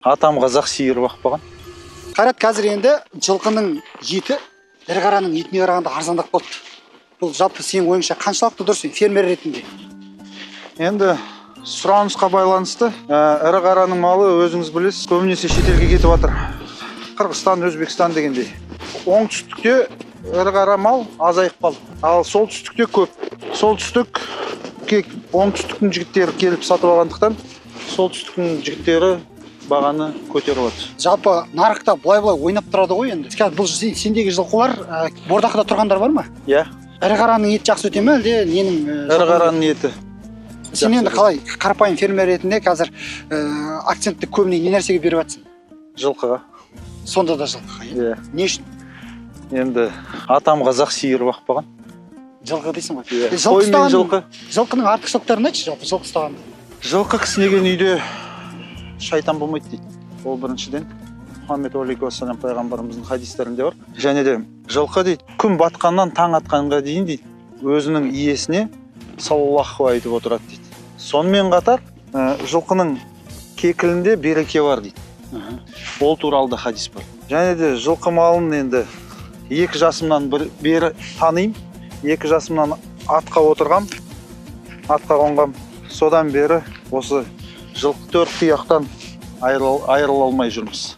Атам қазақ, сиыр бақпаған. Қайрат, қазір енді жылқының еті ірі қараның етіне қарағанда арзандап қалды. Бұл жалпы сенің ойыңша қаншалықты дұрыс фермер ретінде? Енді сұранысқа байланысты. Ірі қараның малы, өзіңіз білесіз, көбінесе шетелге кетіп жатыр, Қырғызстан, Өзбекстан дегендей. Оңтүстікте ірі қара мал азайып қалды, ал солтүстікте көп. Солтүстікке оңтүстіктің жігіттері келіп сатып алғандықтан, солтүстіктің жігіттері бағаны көтеріп жатыр. Жалпы нарықта былай былай ойнап тұрады ғой енді. Қазір бұл сендегі жылқылар бордақыда тұрғандар бар ма? Иә. Ірі қараның еті жақсы өте ме, әлде ненің? Ірі қараның еті. Сен енді қалай, қарапайым фермер ретінде қазір акцентті көбіне не нәрсеге беріп жатсың? Жылқыға. Сонда да жылқыға, иә? Иә. Не үшін? Енді атам қазақ, сиыр бақпаған. Жылқы дейсің ғой. Иә. Жылқы Қой мен ұстаған- жылқы. Жылқының артықшылықтарын айтшы, жалпы жылқы ұстағанда. Жылқы кісінеген үйде шайтан болмайды дейді. Ол біріншіден, Мұхаммед алейхиссалам пайғамбарымыздың хадистерінде бар. Және де жылқы дейді, күн батқаннан таң атқанға дейін дейді, өзінің иесіне саллаллаху айтып отырады дейді. Сонымен қатар жылқының кекілінде береке бар дейді. Ол туралы да хадис бар. Және де жылқы малын енді 2 жасымнан бері танимын. 2 жасымнан атқа отырғам, атқа қонғам. Содан бері осы жылқы төрт тұяқтан айырыла алмай жүрміз.